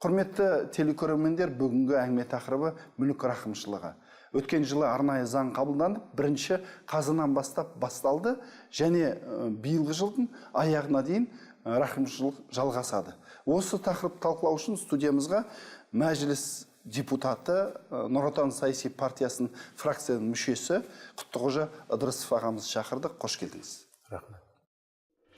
Құрметті телекөрермендер, бүгінгі әңгіме тақырыбы – мүлік рақымшылығы. Өткен жылы арнайы заң қабылданып, бірінші қазаннан бастап басталды және биылғы жылдың аяғына дейін рақымшылық жалғасады. Осы тақырыпты талқылау үшін студиямызға Мәжіліс депутаты, Нұр Отан саяси партиясының фракцияның мүшесі Құттықожа Ыдырысов ағамызды шақырдық. Қош келдіңіз! Рахмет.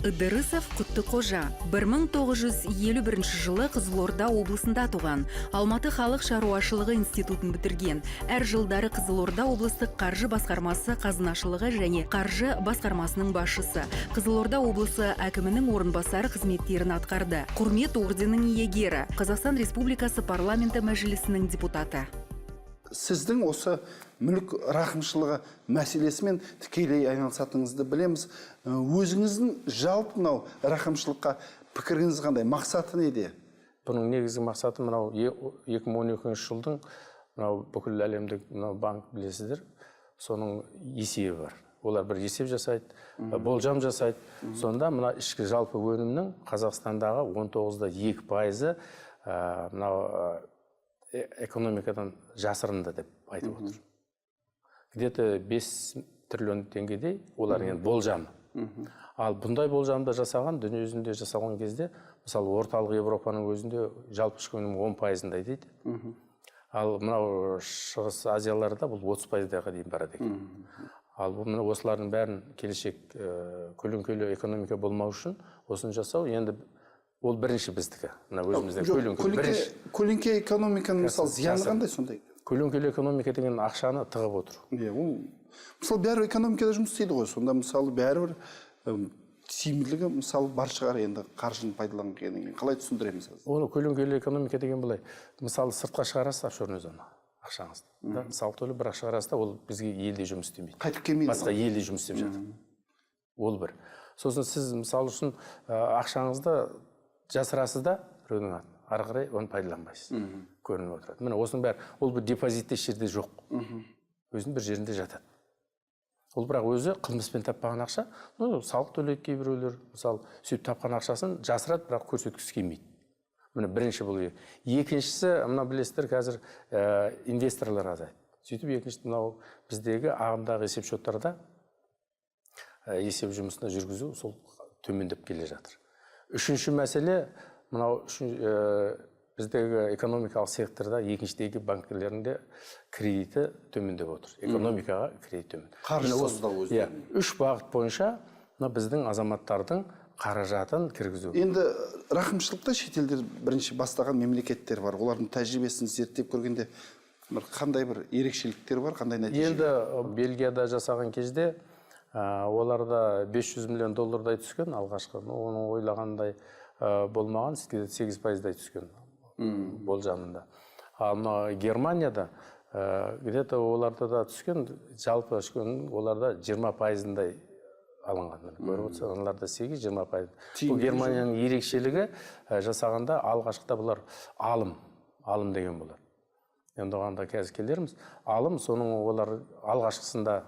Ыдырысов Құттықожа 1951 жылы Қызылорда облысында туған. Алматы халық шаруашылығы институтын бітірген. Әр жылдары Қызылорда облыстық қаржы басқармасы қазынашылығы және қаржы басқармасының басшысы, Қызылорда облысы әкімінің орынбасары қызметтерін атқарды. Құрмет орденінің иегері, Қазақстан Республикасы Парламенті Мәжілісінің депутаты. Сіздің осы мүлік рақымшылығы мәселесімен тікелей айналысатыныңызды білеміз. Өзіңіздің жалпы мынау рақымшылыққа пікіріңіз қандай, мақсаты неде? Бұның негізгі мақсаты мынау 2012 жылдың мынау бүкіл әлемдік мынау банк, білесіздер, соның есебі бар. Олар бір есеп жасайды, болжам жасайды. Сонда мына ішкі жалпы өнімнің Қазақстандағы 19,2%-ы мынау экономикадан жасырынды деп айтып отыр. Где-то 5 триллион теңгедей олар енді болжамы. Ал бұндай болжамды жасаған, дүние жүзінде жасалған кезде, мысалы, Орталық Европаның өзінде жалпы ішкі өнім 10%-ындай дейді. Ал мынау Шығыс Азияларда бұл 30%-ға дейін барады екен. Ал бұл міне осылардың бәрін келешек көлеңкелі экономика болмау үшін осыны жасау. Енді ол бірінші біздікі, мына өзімізде Жоқ, көлеңкелі көлеңке бірінші. Көлеңке экономиканың, мысалы, зияны Жасырын. қандай сондай? Көлеңкелі экономика деген ақшаны тығып отыру. Иә, ол, мысалы, бәрібір экономикада жұмыс істейді ғой. Сонда, мысалы, бәрібір тиімділігі, мысалы, бар шығар енді қаржыны пайдаланғаннан кейін. Қалай түсіндіреміз қазір? Оны көлеңкелі экономика деген былай: мысалы, сыртқа шығарасыз, офшорный зона, ақшаңызды да, салық төлеп, бірақ шығарасыз да, ол бізге елде жұмыс істемейді. Қайтып келмейді. Басқа елде жұмыс істеп жатыр. Ол бір. Сосын сіз, мысалы үшін, ақшаңызды жасырасыз да біреудің атын, ары қарай оны пайдаланбайсыз, көрініп отырады. Міне, осының бәрі. Ол бір депозитте еш жерде жоқ, өзінің бір жерінде жатады ол. Бірақ өзі қылмыспен таппаған ақша. Ну, салық төлейді кейбіреулер, мысалы, сөйтіп тапқан ақшасын жасырады, бірақ көрсеткісі келмейді. Міне, бірінші бұл. Екіншісі, мына білесіздер, қазір инвесторлар азайды. Сөйтіп, екінші, мынау біздегі ағымдағы есеп счеттарда есеп жұмысына жүргізу сол төмендеп келе жатыр. Үшінші мәселе мынау біздегі экономикалық секторда екіншідегі банкілерінде кредиті төмендеп отыр, экономикаға кредит төмен. Қаржысыздау Міне, иә, үш бағыт бойынша мына біздің азаматтардың қаражатын кіргізу. Енді рақымшылықты шетелдер бірінші бастаған мемлекеттер бар. Олардың тәжірибесін зерттеп көргенде, бір қандай бір ерекшеліктер бар, қандай нәтиже? Енді Бельгияда жасаған кезде оларда 500 миллион доллардай түскен алғашқы. Ну, оның ойлағандай болмаған, 8%-дай түскен болжамында. Ал мына Германияда где-то оларда да түскен, жалпы ішкі өнім оларда 20%-ындай алынған. Міне, көріп отырсыз, аналарда 8, 20%. Бұл Германияның ерекшелігі, жасағанда алғашқыда бұлар алым деген болады. Енді оған да қазір келерміз. Алым, соның олар алғашқысында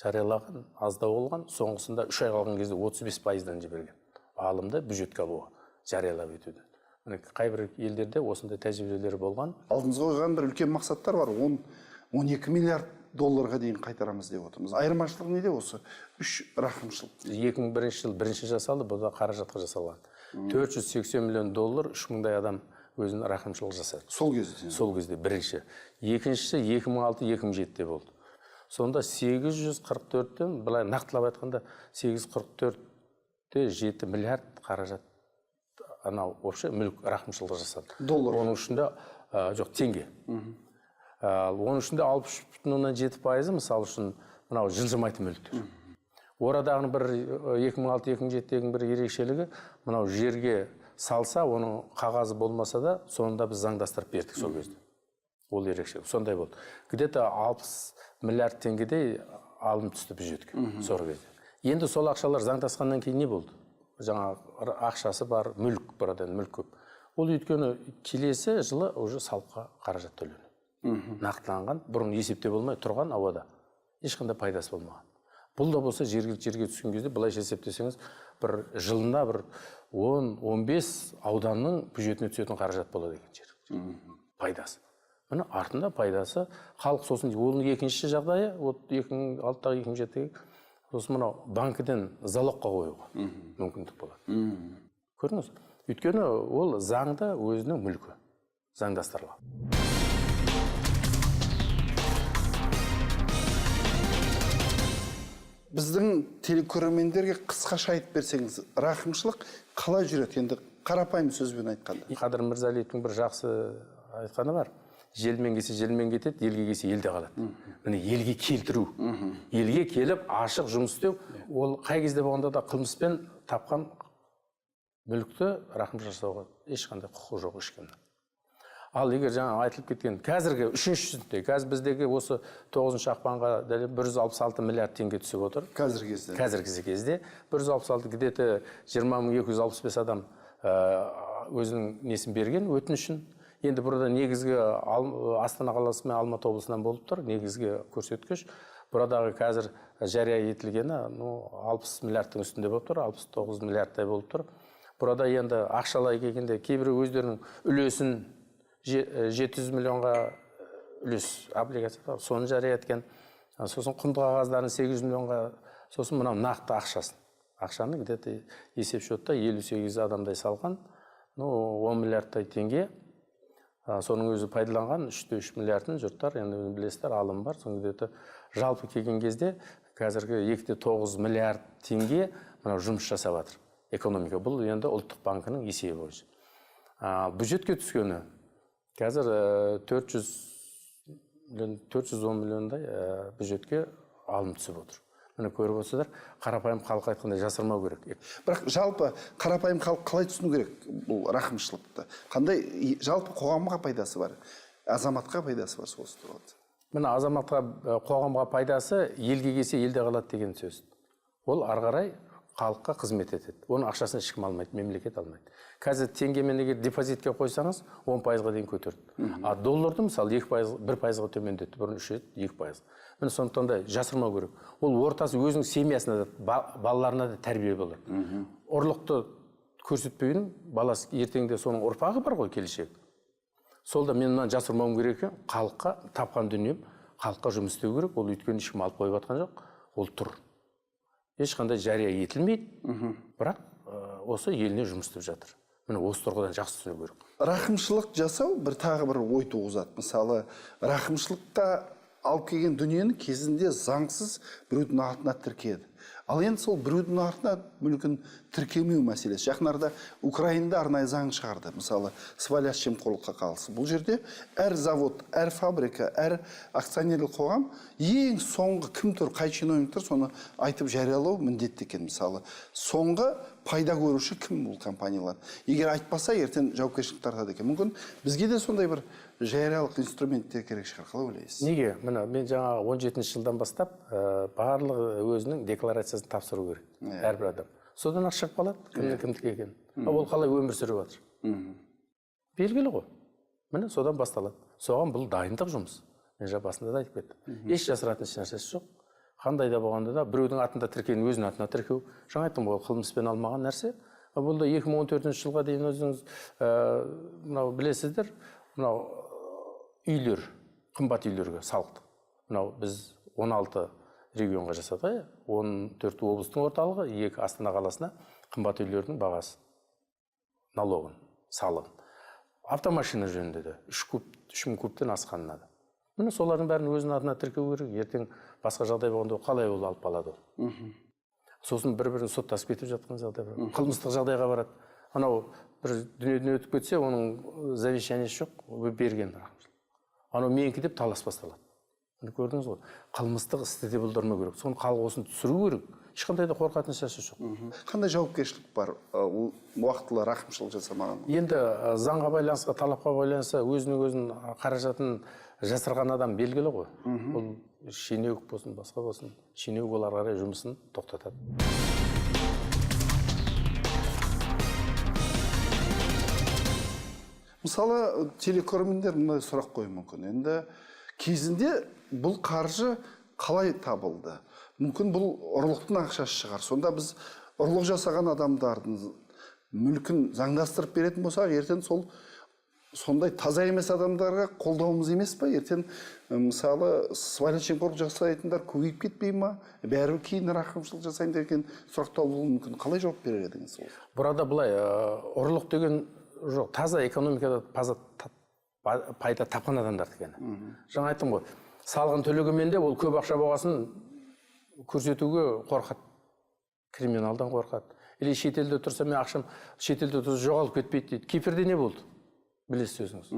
жариялаған, аздау болған, соңғысында 3 ай қалған кезде 35%-дан жіберген алымды бюджетке алуға жариялап өтуді. Міне, қайбір елдерде осындай тәжірибелер болған. Алдымызға қойған бір үлкен мақсаттар бар, 10-12 миллиард долларға дейін қайтарамыз деп отырмыз. Айырмашылығы неде осы үш рақымшылық? 2001 жыл бірінші жасалды. Бұл да қаражатқа жасалған. 480 миллион доллар, 3000-дай адам өзінің рақымшылық жасады. Сол кезде? Сол кезде бірінші. Екіншісі 2006-2007-де болды. Сонда 844-тен, былай нақтылап айтқанда, 844-те 7 миллиард қаражат анау вообще мүлік рақымшылық жасады. Доллар. Оның ішінде жоқ, теңге. Ал оның ішінде 63,7%-ы, мысалы үшін, мынау жылжымайтын мүліктер. Орадағының бір 2006-2007-дегі бір ерекшелігі, мынау жерге салса, оның қағазы болмаса да, соны да біз заңдастырып бердік сол кезде. Ол ерекше сондай болды. Где-то 60 миллиард теңгедей алым түсті бюджетке сол кезде. Енді сол ақшалар заңдасқаннан кейін не болды? Жаңа ақшасы бар, мүлік бар, енді мүлік көп. Ол өйткені келесі жылы уже салыққа қаражат төленеді нақтыланған. Бұрын есепте болмай тұрған, ауада, ешқандай пайдасы болмаған. Бұл да болса жергілікті жерге түскен кезде, былайша есептесеңіз. бір жылына бір 10-15 ауданның бюджетіне түсетін қаражат болады екен жер. Пайдасы. Міне артында пайдасы халық. Сосын оның екінші жағдайы, вот 2006-дағы, 2007-дегі, сосын мынау банкіден залогқа қоюға мүмкіндік болады. Көрдіңіз? Өйткені ол заңда өзінің мүлкі заңдастырылған. Біздің телекөрермендерге қысқаша айтып берсеңіз, рақымшылық қалай жүреді енді, қарапайым сөзбен айтқанда? Қадыр Мырзалиевтің бір жақсы айтқаны бар: желмен келсе, желмен кетеді, елге келсе, елде қалады. Міне, елге келтіру, елге келіп ашық жұмыс істеу. Ол қай кезде болғанда да қылмыспен тапқан мүлікті рақымшылық жасауға ешқандай құқығы жоқ ешкімнің. Ал егер жаңа айтылып кеткен қазіргі үшіншісінде, қазір біздегі осы 9 ақпанға дәл 166 миллиард теңге түсіп отыр. Қазіргі кезде. Қазіргі кезде 166, где-то 20 265 адам өзінің несін берген, өтінішін. Енді burada негізгі Астана қаласы мен Алматы облысынан болып тұр негізгі көрсеткіш. Бұрадағы қазір жария етілгені, ну, 60 миллиардтың үстінде болып тұр, 69 миллиардтай болып тұр. Burada енді ақшалай келгенде кейбіреу өздерінің үлесін 700 миллионға үлес облигация бар, соны жария еткен. Сосын құнды қағаздарын 800 миллионға, сосын мынау нақты ақшасын, ақшаны где-то есеп счетта 58 адамдай салған, ну, 10 миллиардтай теңге. Соның өзі пайдаланған 3,3 миллиардын жұрттар енді өзің білесіздер, алым бар. Соның где-то жалпы келген кезде қазіргі 2,9 миллиард теңге мынау жұмыс жасап жатыр экономика. Бұл енді Ұлттық банкінің есебі бойынша. Бюджетке түскені қазір 400 миллион, 410 миллиондай бюджетке алым түсіп отыр. Міне, көріп отырсыздар, қарапайым халық айтқандай жасырмау керек. Бірақ жалпы қарапайым халық қалай түсіну керек бұл рақымшылықты? Қандай жалпы қоғамға пайдасы бар, азаматқа пайдасы бар, сол туралы? Міне, азаматқа, қоғамға пайдасы: елге келсе, елде қалады деген сөз. Ол ары қарай халыққа қызмет етеді. Оның ақшасын ешкім алмайды, мемлекет алмайды. Қазір теңгемен егер депозитке қойсаңыз, 10%-ға дейін көтерді, а долларды, мысалы, 2%, 1%-ға төмендетті, бұрын 3 еді, 2%. Міне, сондықтан да жасырмау керек. Ол ортасы өзінің семьясына да, балаларына да тәрбие болады. Ұрлықты көрсетпеудің баласы ертеңде, соның ұрпағы бар ғой, келешегі. Сол да мен мынаны жасырмауым керек екен, халыққа тапқан дүнием халыққа жұмыс істеу керек. Ол өйткені ешкім алып қойып жатқан жоқ, ол тұр, ешқандай жария етілмейді, бірақ осы еліне жұмыс істеп жатыр. Міне, осы тұрғыдан жақсы түсіну керек. Рақымшылық жасау бір тағы бір ой туғызады. Мысалы, рақымшылықта алып келген дүниені кезінде заңсыз біреудің атына тіркеді. Ал енді сол біреудің атына мүлкін тіркемеу мәселесі. Жақын арада Украинада арнайы заң шығарды, мысалы, сыбайлас жемқорлыққа қарсы. Бұл жерде әр завод, әр фабрика, әр акционерлік қоғам ең соңғы кім тұр, қай чиновник тұр, соны айтып жариялау міндетті екен. Мысалы, соңғы пайда көруші кім бұл компаниялар, егер айтпаса, ертең жауапкершілік тартады екен. Мүмкін, бізге де сондай бір жариялық инструменттер керек шығар, қалай ойлайсыз? Неге? Міне, мен жаңағы 17-жылдан бастап барлығы өзінің декларациясын тапсыру керек әрбір адам. Содан ақ шығып қалады кімнің кімдікі екенін. Ал ол қалай өмір сүріп жатыр, белгілі ғой. Міне, содан басталады. Соған бұл дайындық жұмыс. Мен жаңа басында да айтып кеттім, еш жасыратын еш нәрсесі жоқ. Қандай да болғанда да біреудің атында тіркелген, өзінің атына тіркеу. Жаңа айттым ғой, ол қылмыспен алмаған нәрсе. Ал бұл да 2014 жылға дейін өзіңіз мынау білесіздер, мынау үйлер, қымбат үйлерге салықтық. Мынау біз 16 регионға жасадық, иә, 14 облыстың орталығы, екі Астана қаласына қымбат үйлердің бағасы налогын, салығын. Автомашина жөнінде де 3 куб, 3000 кубтен асқанына да. Міне, солардың бәрін өзінің атына тіркеу керек. Ертең басқа жағдай болғанда ол қалай ол алып қалады ол? Сосын бір бірін соттасып кетіп жатқан жағдай бар, қылмыстық жағдайға барады. Анау бір дүниеден өтіп кетсе, оның завещаниесі жоқ, ол берген рақымшылық, анау менікі деп талас басталады. Міне, көрдіңіз ғой, қылмыстық істі де болдырмау керек. Соны халық осыны түсіру керек, ешқандай да қорқатын нәрсесі жоқ. Қандай жауапкершілік бар ол уақытылы рақымшылық жасамаған? Енді заңға байланысты, талапқа байланысты өзінің өзін қаражатын жасырған адам белгілі ғой. Ол шенеунік болсын, басқа болсын, шенеунік ол ары қарай жұмысын тоқтатады. Мысалы, телекөрермендер мындай сұрақ қоюы мүмкін: енді кезінде бұл қаржы қалай табылды? Мүмкін, бұл ұрлықтың ақшасы шығар. Сонда біз Ұрлық жасаған адамдардың мүлкін заңдастырып беретін болсақ, ертең сол сондай таза емес адамдарға қолдауымыз емес па? Ертең мысалы сыбайлас жемқорлық жасайтындар көбейіп кетпей ма? Бәрібір кейін рақымшылық жасаймын деген сұрақтар болуы мүмкін. Қалай жауап берер едіңіз ол? Burada былай, ұрлық деген жоқ, таза экономикада пайда тапқан адамдар деген. Жаңа айттым ғой, салығын төлегенмен де ол көп ақша болғасын көрсетуге қорқады, криминалдан қорқады. Или шетелде тұрса, мен ақшам шетелде тұрса жоғалып кетпейді дейді. Кипрде не болды? Білесіз өзіңіз.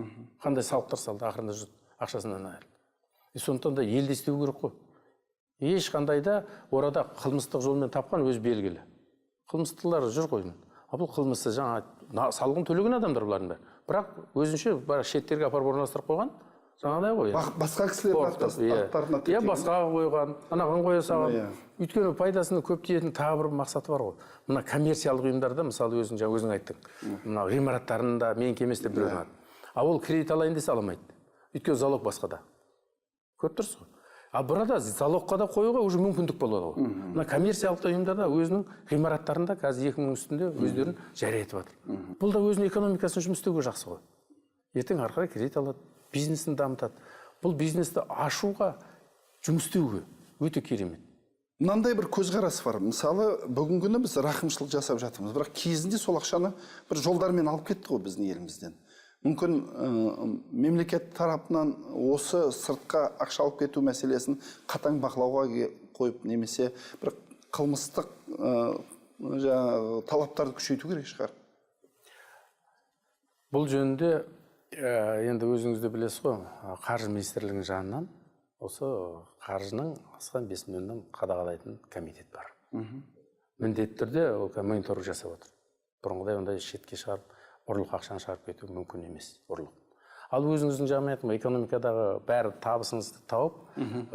Қандай салықтар салды, ақырында жұрт ақшасынан айырылды. Сондықтан да елде істеу керек қой. Ешқандай да орада қылмыстық жолмен тапқан өз белгілі. Қылмыстылар жүр ғой. А бұл қылмысты жаңа салығын төлеген адамдар бұлардың бәрі. Бірақ өзінше бар шеттерге апарып орналастырып қойған, жаңағыдай ғой. Басқа кісілердің аттарына иә, басқаға қойған, анаған қоя салған. Өйткені пайдасының көп тиетін тағы бір мақсаты бар ғой. Мына коммерциялық ұйымдарда, мысалы, өзің жаңа өзің айттың. Мына ғимараттарында менікі емес деп біреудің аты. А ол кредит алайын десе ала алмайды. Өйткені залог басқада. Көріп тұрсыз ғой. А burada залогқа да қоюға уже мүмкіндік болады ғой. Мына коммерциялық ұйымдарда өзінің ғимараттарында қазір 2000 үстінде өздерін жария етіп жатыр. Бұл да өзінің экономикасын жұмыс істеуге жақсы ғой. Ертең ары қарай кредит алады, бизнесін дамытады. Бұл бизнесті ашуға, жұмыс істеуге өте керемет. Мынандай бір көзқарас бар. Мысалы, бүгінгі күні біз рақымшылық жасап жатырмыз, бірақ кезінде сол ақшаны бір жолдармен алып кетті ғой біздің елімізден. Мүмкін мемлекет тарапынан осы сыртқа ақша алып кету мәселесін қатаң бақылауға қойып, немесе бір қылмыстық жаңағы талаптарды күшейту керек шығар. Бұл жөнінде енді өзіңіз де білесіз ғой, қаржы министрлігінің жанынан осы қаржының асқан 5 миллионнан қадағалайтын комитет бар. Міндетті түрде ол мониторинг жасап отыр. Бұрынғыдай ондай шетке шығарып, ұрлық ақшаны шығарып кету мүмкін емес, ұрлық. Ал өзіңіздің жаңа айттым, экономикадағы бәрі табысыңызды тауып,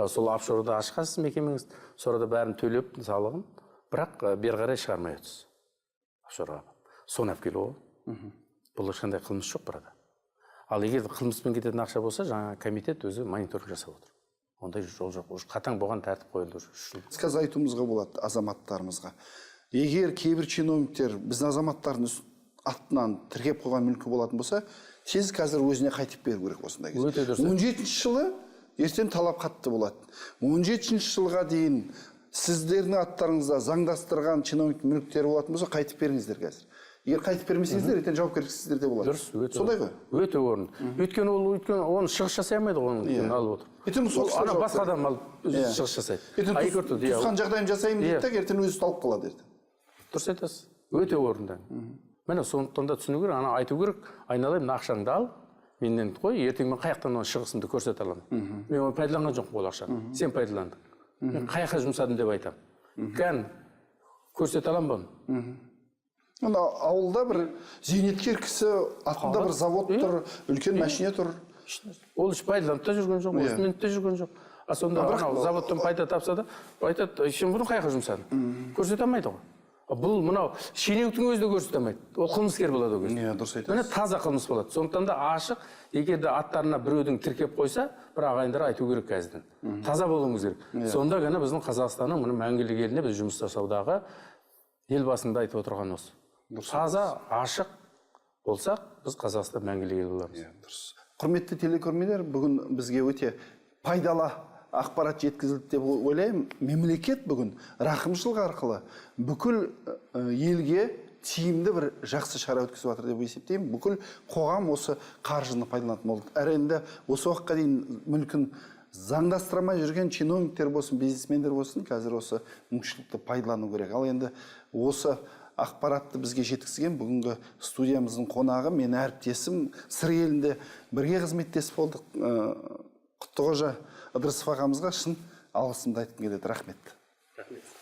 сол офшорда ашқансыз мекемеңіз, сол арада бәрін төлеп салығын, бірақ бері қарай шығармай отырсыз. Офшорға. Соны алып келу ғой. Бұл ешқандай қылмыс жоқ burada. Ал егер қылмыспен кететін ақша болса, жаңа комитет өзі мониторинг жасап отыр. Ондай жол жоқ. Уже қатаң болған тәртіп қойылды уже 3 жыл. Біз қазір айтуымызға болады азаматтарымызға. Егер кейбір чиновниктер біздің азаматтардың атынан тіркеп қойған мүлкі болатын болса, тез қазір өзіне қайтып беру керек осындай кезде. Өте дұрыс. 17 жылы ертең талап қатты болады. 17 жылға дейін сіздердің аттарыңызда заңдастырған чиновник мүліктері болатын болса, қайтып беріңіздер қазір. Егер қайтып бермесеңіздер, ертең жауапкершілік сіздерде болады. Дұрыс, өте солай ғой. Өте орынды. Өйткені ол өйткені оны шығыс жасай алмайды ғой, оның алып отыр. Ертең сол Ол ана жауап басқа адам алып шығыс жасайды. Ертең А егер тұрды, иә. туысқан жағдайын жасаймын дейді да, ертең өзі ұсталып қалады ертең. Дұрыс айтасыз. Өте орынды. Міне сондықтан да түсіну керек, ана айту керек, айналайын, мына ақшаңды ал, менен қой, ертең мен қай жақтан оның шығысымды көрсете аламын. Мен оны пайдаланған жоқпын ол ақшаны. Сен пайдаландың. Мен қай жаққа жұмсадым деп айтамын. Кән көрсете аламын ба оны? Ана ауылда бір зейнеткер кісі атында бір завод тұр, үлкен машина тұр. Ол іш пайдаланып та жүрген жоқ, осы мініп те жүрген жоқ. А сонда анау заводтан пайда тапса да, айтады, сен бұны қай жаққа жұмсадың? Көрсете алмайды ғой. Бұл мынау шенеуніктің өзі де көрсете алмайды. Ол қылмыскер болады ол кезде. Иә, дұрыс айтасыз. Міне таза қылмыс болады. Сондықтан да ашық, егер де аттарына біреудің тіркеп қойса, бір ағайындар айту керек қазірден. Таза болуымыз керек. Сонда ғана біздің Қазақстанның мына мәңгілік еліне біз жұмыс жасаудағы елбасының да айтып отырғаны осы. Таза, ашық болсақ, біз Қазақстан мәңгілік ел боламыз. Иә, дұрыс. Құрметті телекөрермендер, бүгін бізге өте пайдалы ақпарат жеткізілді деп ойлаймын. Мемлекет бүгін рақымшылық арқылы бүкіл елге тиімді бір жақсы шара өткізіп жатыр деп есептеймін. Бүкіл қоғам осы қаржыны пайдаланатын болды. Әрі енді осы уақытқа дейін мүлкін заңдастыра жүрген чиновниктер болсын, бизнесмендер болсын, қазір осы мүмкіншілікті пайдалану керек. Ал енді осы ақпаратты бізге жеткізген бүгінгі студиямыздың қонағы, мен әріптесім, Сыр елінде бірге қызметтес болдық, Құттықожа Ыдырысов ағамызға шын алғысымды айтқым келеді. Рахмет. Рахмет.